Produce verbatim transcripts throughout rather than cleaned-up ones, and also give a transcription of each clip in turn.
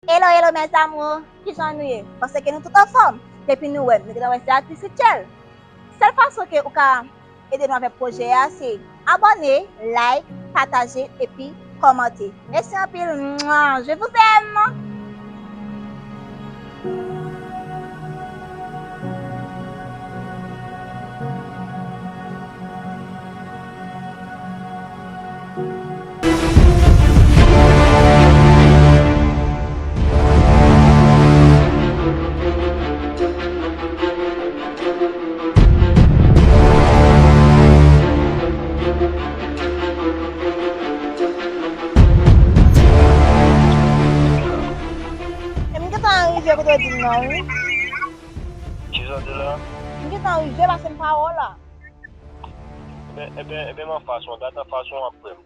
Hello, hello, mes amours! Kijan nou ye? Panse ke nou tout anfòm? Depi nou wè m, nou gentan wè se atis Rutshelle. Sèl fason ke ou ka ede nou avèk pwojè a, se abòne, like, pataje, epi kòmante. Mèsi anpil! Mwa! Je vous aime! E m gentan rive kote w di m nan, wi. Kisa w di la? M gentan rive, pase m pa wè w la. Ebyen, ebyen, ebyen, m anfas ou, gade anfas ou, w ap wè m.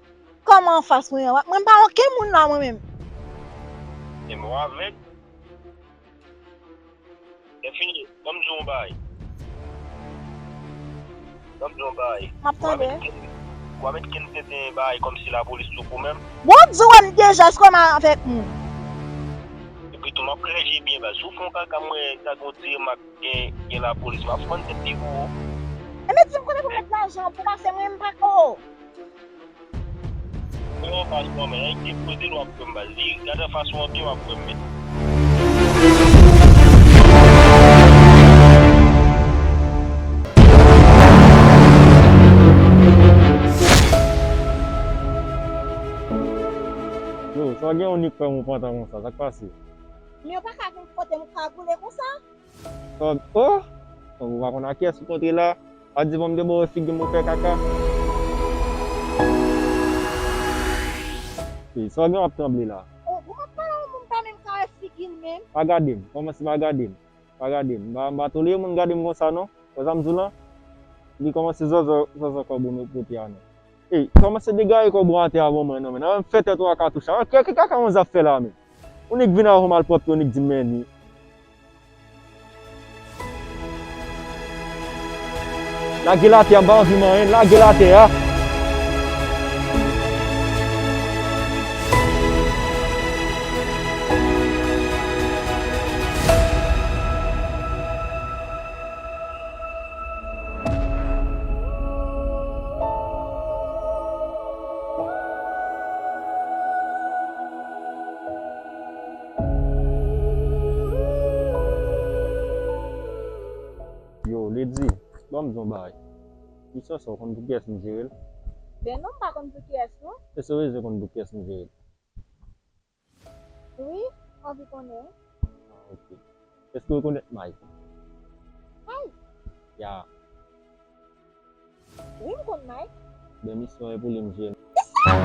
Kòman anfas mwen an? Mwen pa okenn moun la, mwen menm. E mwen avèk. Lè fini, ban m di w yon bagay. Ban m di w yon bagay. M ap tande. Ou a met kenn, ou a met kenn tenten bagay kòmsi lapolis sou kou menm. Bon, di w wè m deja, èske w avèk mwen? Epi tou, m ap kreye je byen baz. Si w fè yon kaka, mwen, sa gon ti remak gen, gen lapolis. M ap fann tèt li pou ou. Enben, di m kote pou met lajan pou pase mwen, m pa ko. Yo, paspò, men, nèg depoze l, w ap pran bal. Li, gade fason an byen, w ap pran men. Yo, sa gen yon nik fè yon pantan konsa, sa k pase? Men yo pa ka vin kote m kagoule konsa. Tòg, oh! Tòg, ou pa konn a kiyès ou kontre la? A di bon, m te bò figi m ou fè kaka. Hey, sa w gen w ap tranble la? Oh, ou ap pale a yon moun pa menm ka wè figi l menm? Pa gade m, kòmanse pa gade m. Pa gade m. M pa, m pa tolere moun gade m konsa non. Wè sa m di w lan? Li kòmanse zòzò, zòzò kòb ou met kote a non. Ey, kòmanse degaye kòb ou atè a ban mwen non, men. Nan fè tèt ou a katouch la. Ki, ki kaka manzè ap fè la, men? Ou nik vin avè w malpwòpte, ou nik di m men li. Lage l atè a, m pa anvi manyen, lage l atè a. Yo, Lady, ban m di w yon bagay. Misyon sa, w konn pou kiyès m jere l? Ben non, m pa konn pou kiyès non. E se rezon w konn pou kiyès m jere l? Wi, m anvi konnen. Ah, ok. Èske w rekonèt Mike? Mike? Ya. Wi, m konn Mike. Ben, misyon e pou li m jere. Kisa?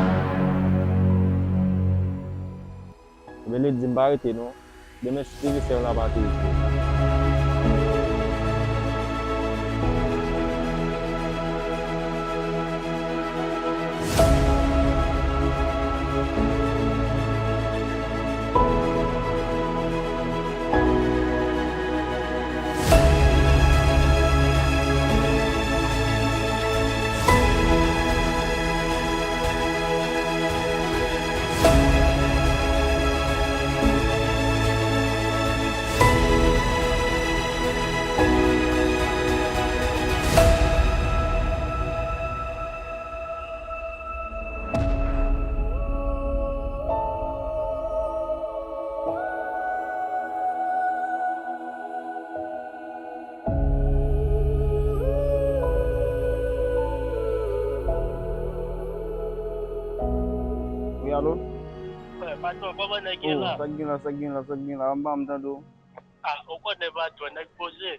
Ebyen, Lady, m pa rete non. Demen, si Dieu veut, se yon lapatriye. Wi, alo? Wè, patwon, kòman nèg ye la? Oh, sa k gen la, sa k gen la, sa k gen la? Anba m tande w. Ah, ou konnen patwon, nèg poze.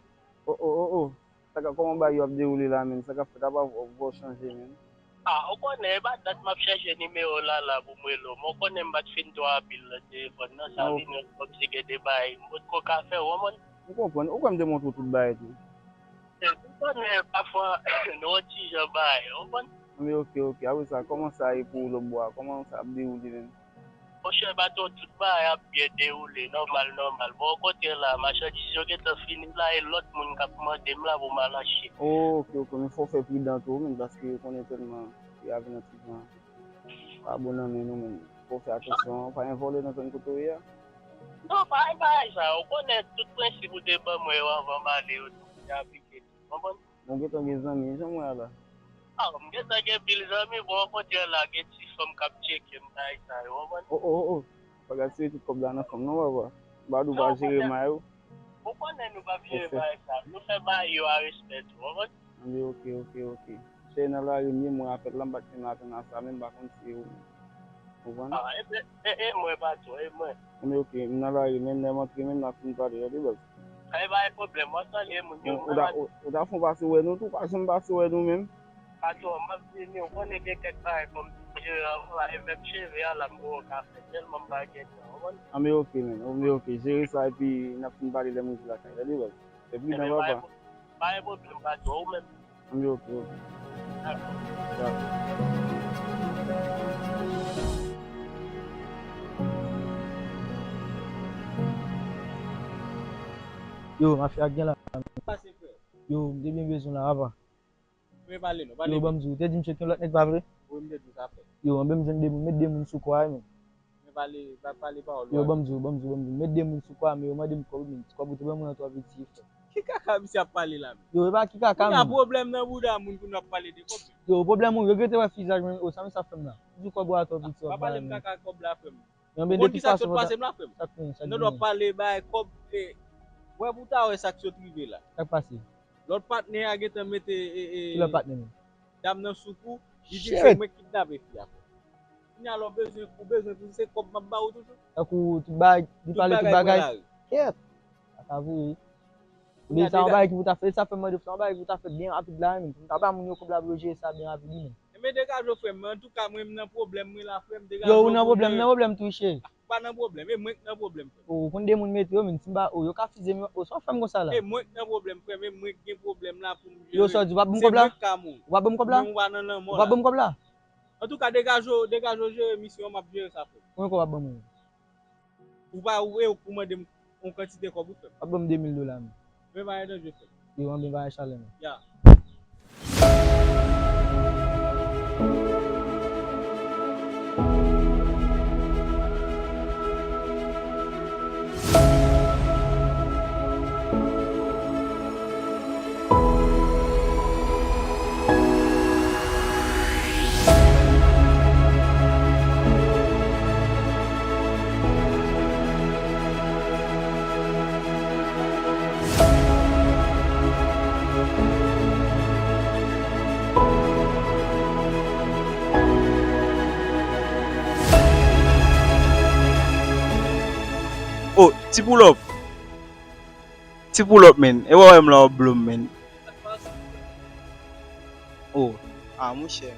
Oh, oh, oh, oh. Sa k ap, kòman bagay yo ap dewoule la menm? Sa k ap fèt apa vwa w chanje menm? Ah, ou konnen, e pa dat m ap chèche nimewo Lala pou m rele w, men ou konnen m pa t fin twò anpil nan telefòn nan, sa vin yon kòmsi gen de bagay m potko ka fè, ou konprann? M konprann. Ou kwè m te montre w tout bagay tou? Ou konnen, pafwa, nou yon ti jan bagay, ou konprann? Anben, oke, oke. Apre sa, kòman sa ye pou ou lòtbò a? Kòman sa ap dewoule menm? Monchè, bato, tout bagay ap byen dewoule, nòmal, nòmal. Bon, kote la, machandiz yo gentan fini la, e lòt moun k ap mande m la pou m al achte. Oh, oke, oke, men fò w fè pridan tou, menm, paske ou konnen tèlman y ap nan ti jan pa bon nan men nou, menm. Fò w fè atansyon, pa gen vòlè nan zòn kote w ye a? Non, pa gen bagay sa, ou konnen tout prensip ou te ban mwen yo anvan m ale yo, tou, m te aplike tou, konprann? Bon, gentan gen zanmi, jan mwen a la. Ah, m gentan gen pil zanmi, bon, okontrè la, gen ti fanm k ap tcheke m, bagay sa yo, konprann? Oh, oh, oh, oh. Pa gad sere tout kòb la nan fanm, non, papa. M pa di w pa jere may ou. Ou konnen nou p ap jere bagay sa. Nou fè bagay yo a respè tou, konprann? Anben, oke, oke, oke. Cheri nan lari m ye, mwen apèl la, m pa t renmen atann a sa, men m pa konn si se ou menm. Konprann? Ah, e, e, e, e mwen, patwon, e mwen. Anben, oke, m nan lari menm, lè m antre menm, n a fin pale, tande, baz. Ay, pa gen pwoblèm, w ap salye moun yo. Ou, ou ta, ou, ou ta fon pase wè nou tou, pa janm pase wè nou menm. Patwon, m ap vini, ou konnen gen kèk bagay fò m jere anvan la, e menm cheve a la m gen yon ka fè, tèlman m pa gen tan, ou konprann? Anben, oke, men, anben, oke, jere sa, epi n ap fin pale lè m rive lakay, tande, baz. Epi, men, papa. Pa gen pwoblèm, patwon, ou menm. Anben, oke, oke. Dakò. Dakò. Yo, mafya gen la. Pase, frè. Yo, m te byen bezwen la, apa. Men pale non, pale. Yo, ban m di w, ou te di m tcheke yon lòt nèg, pa vre? Wi, m te di w sa, frè. Yo, anben m jwenn de moun, met de moun sou kwa, men. Men pale, pa pale pawòl. Yo, ban m di w, ban m di w, ban m di w. Met de moun sou kwa, men yo mande m kòb, men kòb ou te ban mwen an twò piti, frè. Ki kaka misye ap pale la, men? Yo, e pa ki kaka, men. Kounya pwoblèm nan bouda moun pou nou ap pale de kòb, men. Yo, pwoblèm ou, yo gentan wè vizaj mwen, o, sa misye ap fè m la. Ou di kòb ou a twò piti, w ap pale m. Pa pale m kaka kòb la, frè m. Ou konn kisa k sot pase m la, frè m? Nan lè w ap pale bagay kòb, e, wè pou w ta wè sa k sot rive la. Sa k pase? Lòt patnè a gentan mete, e, e, dam nan sou kou, li di se mwen k kidnape fi a. Kounya lè w bezwen, ou bezwen pou se kòb m ap ba ou toujou. Tankou tout bagay, li pale tout bagay. Kèt! Sa ka vre wi. Ebyen, sa yon bagay ki pou ta fè, sa fè m mande, sa yon bagay ki pou ta fè byen rapid la, menm. Pou m ta ba moun yo kòb la pou yo jere sa byen rapid wi, menm. Enben degaje w, frè m. Antouka, mwen, m nan pwoblèm, mwen la, frè m, degaje w. Yo, ou nan pwoblèm, nan pwoblèm tou, cheri. Ou pa nan pwoblèm, e mwen k nan pwoblèm, frè m. O, ou konn de moun mete yo, menm si m pa, o, yo ka fize m, o, sa w fè m konsa la? E mwen k nan pwoblèm, frè m, e mwen k gen pwoblèm la pou m jere. Yo, sa w di, w p ap ban m kòb la? Se mwen k ka mouri. W p ap ban m kòb la? Men w pa nan lanmò la. W p ap ban m kòb la? Antouka, degaje w, degaje w jere misyon an, m ap jere sa, frè m. Konbyen kòb w ap ban mwen? Ou pa, ou, e ou k pou mande m yon kantite kòb wi, frè m. W ap ban m de mil dola, men. Men pa gen danje, frè m. Yo, anben, pa gen chalè, men. Ya. Oh, ti pull up. Ti pull up, man. E w wè m la w ap blow m, man. Oh, ah, monchè.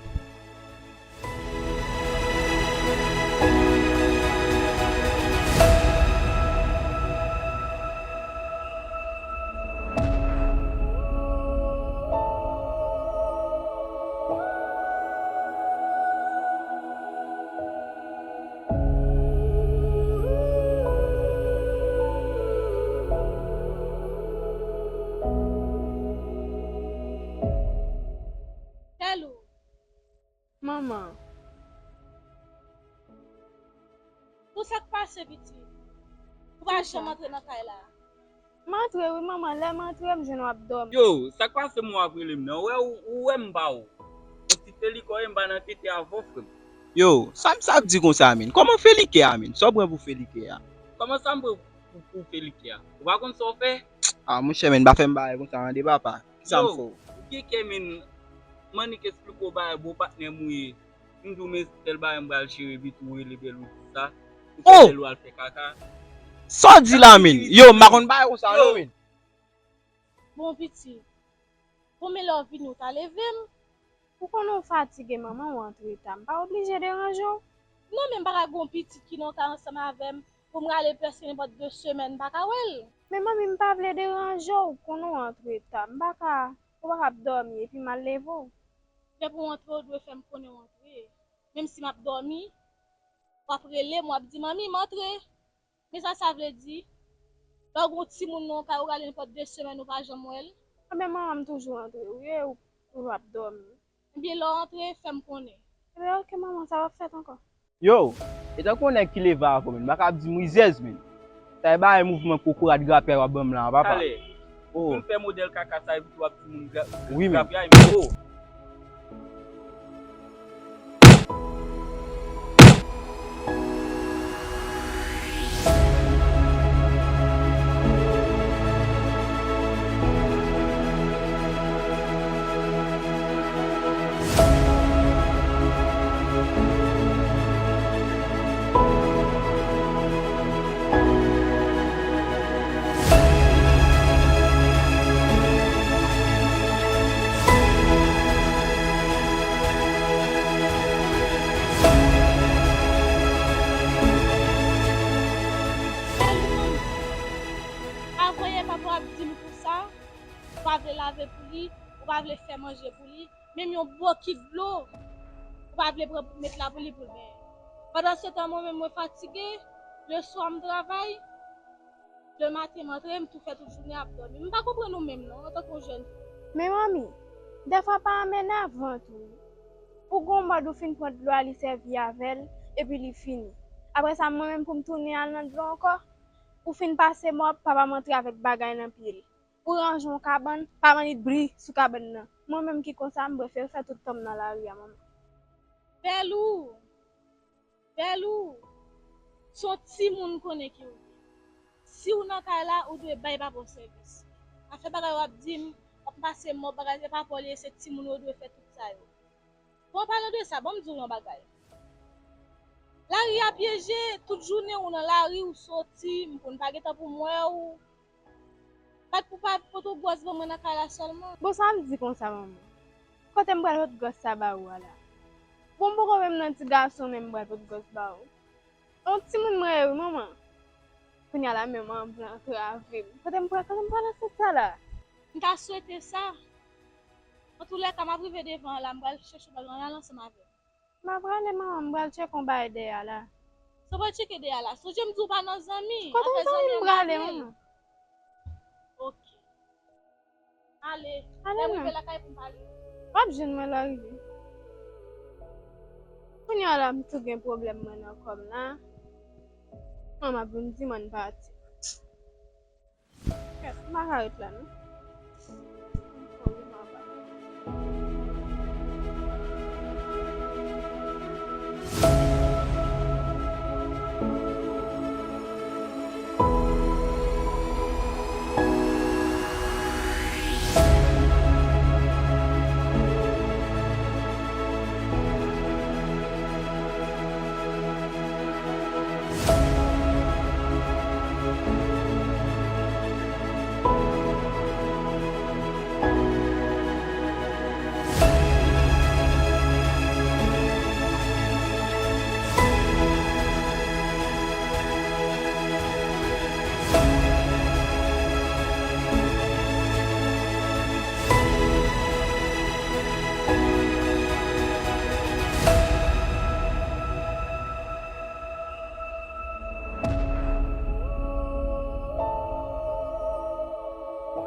Telou. Manman. Pou sa k pase, pitit? Ou pa janm antre nan kay la? M antre wi, manman. Lè m antre, m jwenn w ap dòmi. Yo, sa k pase m w ap rele m nan? Ou wè, ou, ou wè m pa ou. Yon ti felikè w ye, m pa nan tete avè w, frè m. Yo, sa m sa ap di konsa, menm? Kòman felikè a, menm? Sa w pran pou felikè a? Kòman sa m pran pou, pou felikè a? Ou pa konn sa w fè? Ah, monchè, menm, pa fè m bagay konsa, tande, papa. Kisa m fè w? Yo, ou gen kè, menm, m annik esplike w bagay, bon patnè m ou ye. M di w, men tèl bagay m pral jere, epi tou w rele bèl ou di sa. Ou fè bèl ou al fè kaka. Sa w di la, menm? Yo, m pa konn bagay konsa, non, menm. Bon, pitit. Bon, men lè w vini, ou ta leve m. Ou konnen w fatige, manman, w antre ta. M pa oblije deranje w. Non, men m pa ka gen yon pitit ki nan kay ansanm avè m pou m rale prèske nenpòt de semèn, m pa ka wè l. Men manmi, m pa vle deranje w, ou konnen w antre ta. M pa ka, ou pa ka ap dòmi epi m al leve w. Depi w antre, ou dwe fè m konnen w antre. Menm si m ap dòmi, w ap rele m, w ap di, "Manmi, m antre." Men sa sa vle di, lè w gen yon timoun nan yon kay, ou rale nenpòt de semèn, ou pa janm wè l. Ebyen, manman, m toujou antre, wi, e ou toujou ap dòmi. Ebyen, lè w antre, fè m konnen. Ebyen, oke, manman, sa p ap fèt ankò. Yo, e tankou yon nèg ki leve avè w, men, m pa ka ap di m rizèz, men. Sa e bagay mouvman kokorat grapyay w ap ban m la, papa. Ale, oh. Pou m fè modèl kaka sa, epi tou w ap di moun gra-, wi, men, grapyay, men, oh. Pa voye papa w ap di m konsa, ou pa vle lave pou li, ou pa vle fè manje pou li, menm yon bokit dlo, ou pa vle pran pou met la pou li pou l benyen. Pandan se tan, mwen menm, mwen fatige, leswa m travay, lematen m antre, m tou fè tout jounen ap dòmi. M pa konprann ou menm non, antanke yon jèn fi. Men manmi, dèfwa pa anmenavan tou. Ou gon mòd ou fin pran dlo a, li sèvi avè l, epi li fini. Apre sa, mwen menm pou m tounen al nan dlo ankò? Ou fin pase mòp, papa m antre avèk bagay nan pye l. Ou ranje yon kabann, pa ban li bri sou kabann nan. Mwen menm ki konsa, m prefere fè tout tan m nan lari a, manman. Bèlou! Bèlou! Se yon timoun m konnen ke w ye. Si w nan kay la, ou dwe bay papa w sèvis. Afè bagay w ap di m, w ap pase mòp bagay, se papa w li ye, se timoun yo dwe fè tout sa yo. Bon, an palan de sa, ban m di w yon bagay. Lari a pyeje, tout jounen ou nan lari, ou soti, m konn pa gentan pou m wè w. Bat pou pa pote w gwòs ban mwen nan kay la sèlman. Bon, sa m di konsa, manman? Kote m pral pot gwòs sa ba ou a la? Bon, m poko menm nan ti gason, men m pral pot gwòs ba ou. Yon timoun mwen ye wi, manman. Kounye a la, menm an vle antrave m. Kote m pral, kote m pral sot sa la? M ta swete sa. Antoulèka, m ap rive devan an la, m pral chèche w, pral ann al ansanm avè m. M ap prale, manman, m pral tcheke yon bagay dèyè a la. Sa w pral tcheke dèyè a la? Sonje m di w pa nan zanmi. Kote yon zanmi m prale, manman? Oke. Ale, lè m rive lakay pou m pale. W ap jwenn mwen lè w rive. Kounye a la, m tou gen pwoblèm mwen nan kò m la. Manman ap vin di m ann pati. Kèt, m pa ka ret la non.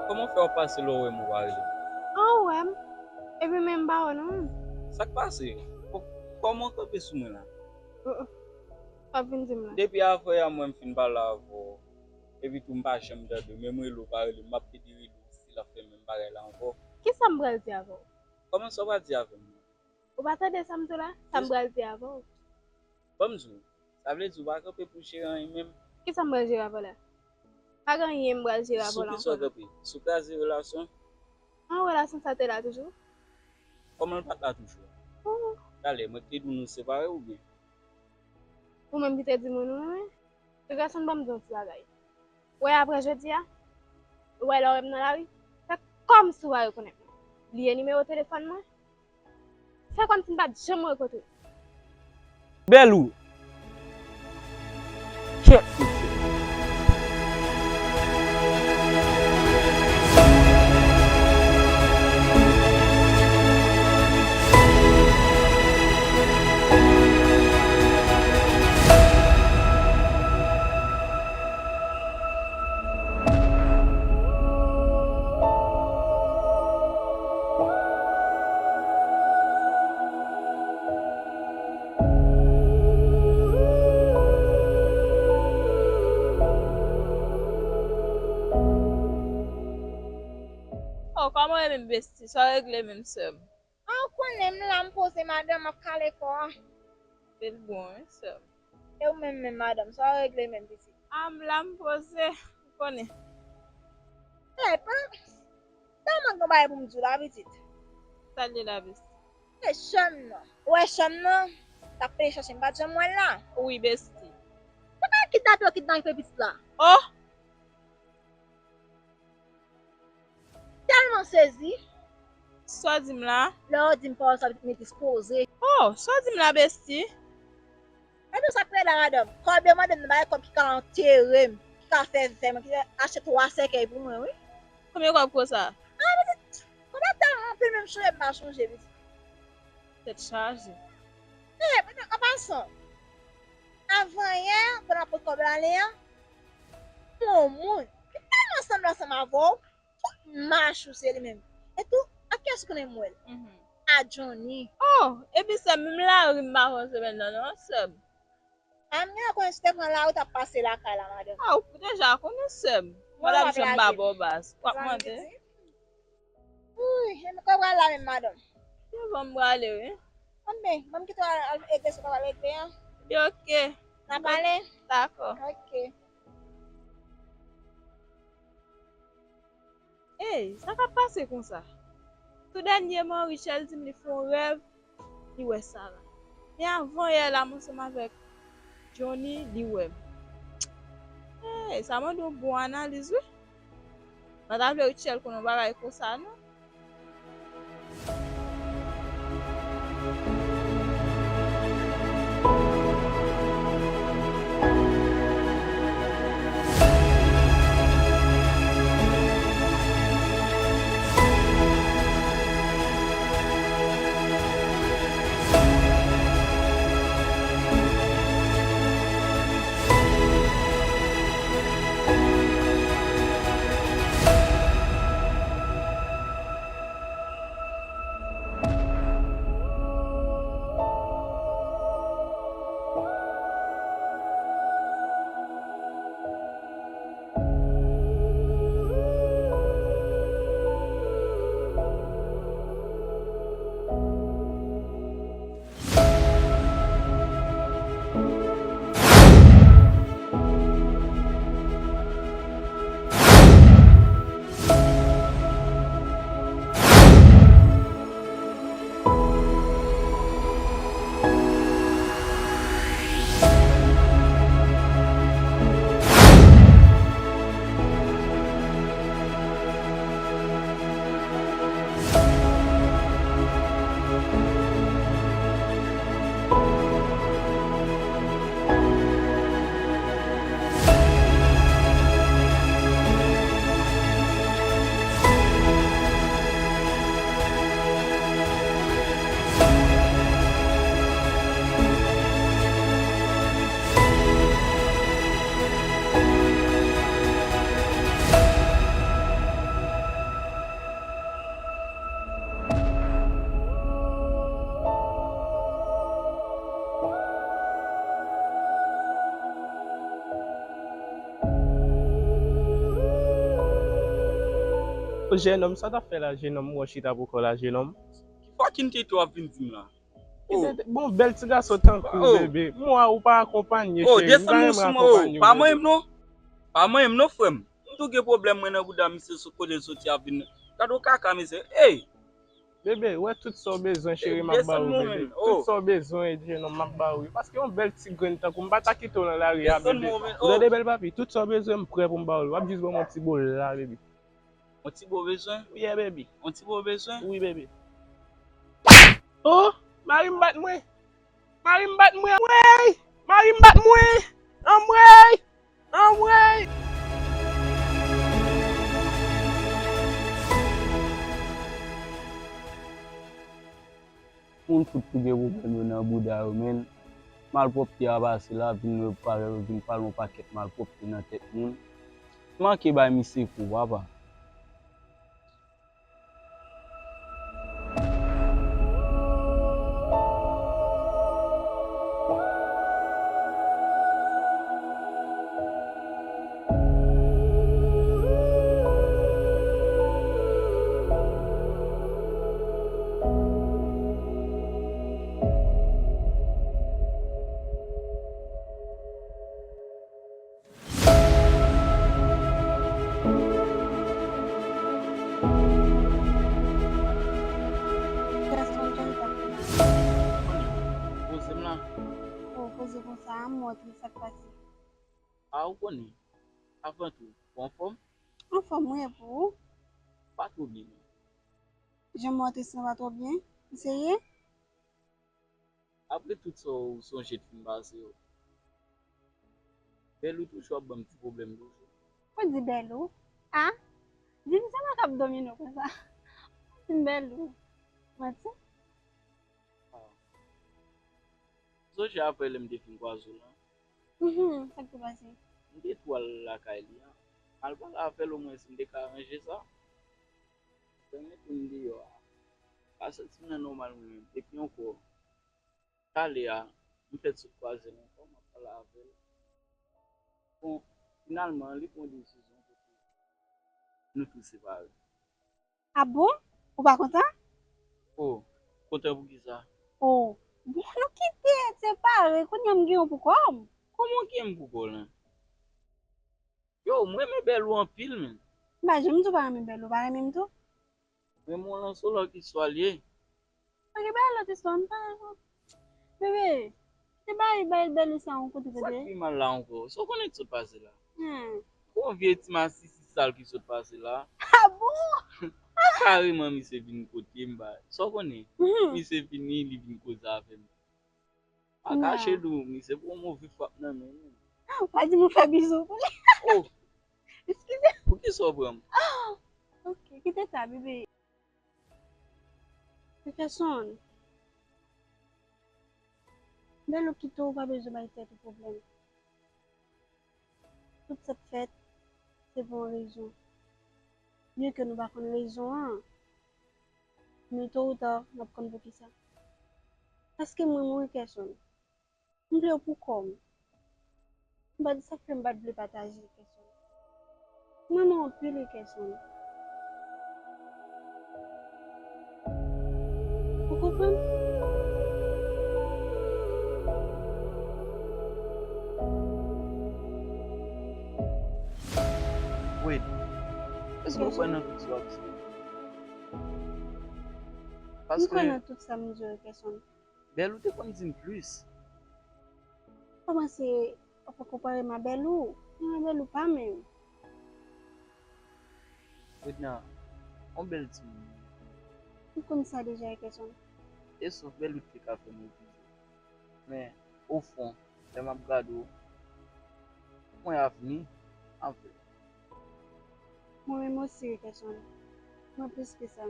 Kòman w fè w pase lè w wè m ou pa rele m? An, ou wè m. Epi menm m pa wè w non. Sa k pase? Kò-, kòman w kanpe sou mwen la? Uh, uh. W ap vin di m la. Depi avanyè a mwen m fin pale avè w. Epi tou m pa janm tande w. Menm rele w pa rele m. M ap pede rele w, w still ap fè menm bagay la ankò. Kisa m pral di avè w? Kòman sa w pral di avè m? Ou pa tande sa m di w la? Sa m pral di avè w. Ban m di w, sa vle di ou pa kanpe pou jere anyen menm? Kisa m pral jere avè w la? Pa gen anyen m pral jere avè w la ankò. Sou kisa w kanpe? Sou kraze relasyon? An, relasyon sa te la toujou? Kòman l pa t la toujou? Oh. Talè, mwen te di w nou separe oubyen? Ou menm ki te di mwen nou renmen? Pigason, ban m di yon ti bagay. Ou wè apre jodi a, ou wè lè w wè m nan lari, fè kòmsi w pa rekonèt mwen. Bliye nimewo telefòn mwen? Fè kòmsi n pa t janm rankontre. Bèlou. Tchèt, mesye. Oh, kòman w ye menm, besti? Sa w regle menm, sè m? Ah, ou konnen m la, m poze, madanm, m ap kale kò a. Bèl bon, wi, sè m. E ou menm, menm, madanm, sa w regle menm, pitit? Ah, m la, m poze, ou konnen. Eh, pa, tèlman gen bagay pou m di w la, pitit. Sa l ye la, besti? E chanm nan. Ou wè chanm nan? T ap peye chache m, pa t janm wè l la. Wi, besti. Ou pa kidnape, yo kidnape pitit la. Oh! Tèlman sezi. Sa w di m la? Lè w di m pawòl sa, pitit, m dispoze. Oh, sa w di m la, besti? Epi sa k rele la, madanm? Kòb yo mande m nan, bagay kòb ki ka antere m, ki ka fè vè mwen, ki ka achte twa sèkèy pou mwen, wi. Konbyen kòb konsa? Ah, pitit, kòb la tèlman anpil, menm chonje m pa chonje, pitit. Tèt chaje. Eh, madanm, an pasan, avan yè, pandan m ap pot kòb la ale a, yon moun ki tèlman sanble ansanm avè w, tout mach ou se li menm. E tou, ak kiyès ou konnen m wè l? Mhm. A Johnny. Oh, epi sè m, menm lari m pa fè semèn nan non, sè m. A m gen konnen si w te pran lari w t ap pase lakay la, madanm. Ah, ou deja konnen sè m. Mwen madanm, jan m pa bò baz. W ap mande. Wi, e m kò pral la menm, madanm. Se bon, m prale, wi. Anben, ban m kite w al, al regle sa w t ap al regle an. Li oke. N a pale? Dakò. Oke. Ey, sa k ap pase konsa? Tou dènyèman, Richelle di m li fè yon rèv, li wè Sarah. Men avan yè la, m ansanm avèk Johnny, li wè m. Ey, sa mande yon bon analiz, wi. M pa ta vle Richelle konnen yon bagay konsa, non. O jennonm, sa w t ap fè la, jennonm, ou wè w chita pou kò w la, jennonm? Ki fucking tito w ap vin di m la? Ki tete, bon, bèl ti gason tankou w, bebe. Mwa ou pa akonpanye, cheri. M ta renmen akonpanye w, bebe. Pa manyen m non. Pa manyen m non, frè m. M tou gen pwoblèm mwen nan bouda misye, sou kote l soti ap vin. Gade yon kaka, mesye. Ey! Bebe, wè tout sa w bezwen, cheri, m ap ba ou, bebe. Tout sa w bezwen, jennonm, m ap ba ou, wi. Paske yon bèl ti grenn tankou m pa ta kite w nan lari a, bebe. Ou tande, bèl papi, tout sa w bezwen, m prè pou m ba ou l. W ap jis ban m yon ti bola, bebe. Yon ti bo bezwen? Yeah, baby. Yon ti bo bezwen? Wi, baby. Oh, mari m bat mwen. Mari m bat mwen. Anmwey! Mari m bat mwen. Anmwey! Anmwey! Moun fout tou gen pwoblèm yo nan bouda yo, men. Malpwòpte a pase la, vin, vin pale yon pakèt malpwòpte nan tèt moun. Manke bay misye kou, papa. Gaston, jan w ap fè la? Poze m la. O, poze konsa, m wè w trè, sa k pase? A, ou konnen. Avan tou, ou anfòm? Anfòm, wi, e pou ou? Pa twò byen, non. Jan m wè w trè, sa pa twò byen. Ou serye? Apre tout sa w sonje t fin pase yo, Bèlou toujou ap ban m ti pwoblèm toujou. Ou di Bèlou? A? Di m sa k ap domine w konsa. Ou di m Bèlou. Manti? A. Sonje apre lè m te fin kwaze w lan? Mhm, sa k te pase? M te tou al lakay li a. M al pale avè l omwen si m te ka ranje sa. Pèmèt m deyò a. Pa santi m nan nòmal mwen menm. Epi ankò, talè a, m fèk sot kwaze l ankò, m ap pale avè l. Bon, finalman, li pran desizyon pou nou tou separe. A bon? Ou pa kontan? O, kontan pou kisa? O, bon, nou kite separe, kounye a m gen yon pou kò m. Kòman w gen m pou kò w lan? Yo, m renmen Bèlou anpil, men. M pa janm di w pa renmen Bèlou, w pa renmen m tou? Renmen w lan se yon lòt istwa l ye. Ok, bay lòt istwa, m pa... Bebe, te bay, bay Bèlou sa yon kote, kote. Sa k pi mal la ankò? Sa w konnen ki sot pase la? Hmm. Gon vye ti masisi sal ki sot pase la. A bon? Kareman misye vin kote m, bay. Sa w konnen? Mhm. Misye vini, li vin koze avè m. Pa kache di w, misye pran move frap nan men m. Pa di m ou fè bizou pou li. O! Eskize. Poukisa w pran m? Ok, kite sa, bebe. Jefferson, Bèlou kite w, ou pa bezwen bay tèt ou pwoblèm. Tout sa k fèt, se pou yon rezon. Byen ke nou pa konn rezon an, men to ou ta, n ap konn poukisa. Paske m renmen w, Ikerson. M vle w pou kò m. M pa t, sa k fè m pa t vle pataje, Ikerson. M renmen w anpil, Ikerson. Ou konprann? Wade, èske w kwè nan tout sa w ap di yo? M kwè nan tout sa m di yo, Ikerson. Bèlou te konn di m plis. Pa panse w ap konpare m a Bèlou. M renmen Bèlou pa menm. Widna, yon bèl timoun. M konn sa deja, Ikerson. E sof Bèlou ki te ka fè m refize. Men, ofon, lè m ap gade w, mwen avni avè w. Mwen menm osi, Ikerson. Mwen plis ke sa.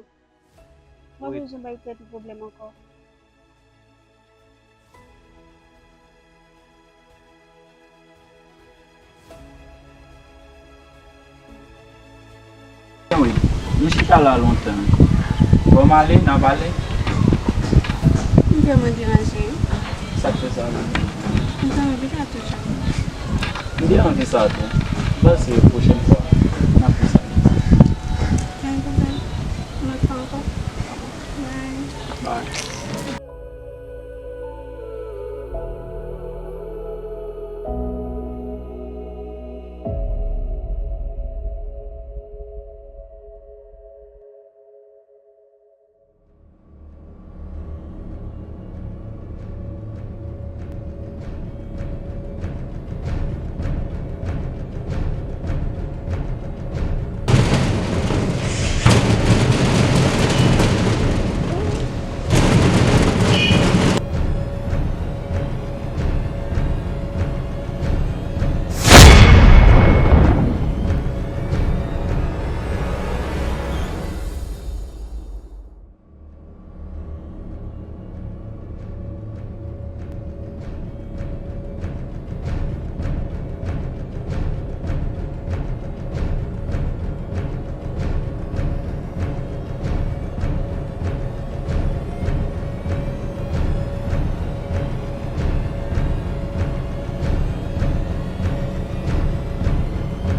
Mwen bezwen bay tèt ou pwoblèm ankò. Wi, nou chita la lontan. Bon, m ale, n a pale. M vrèman deranje wi. Sa k fè sa menm? M ta anvi sa toujou. M te anvi sa tou. M panse pwochèn fwa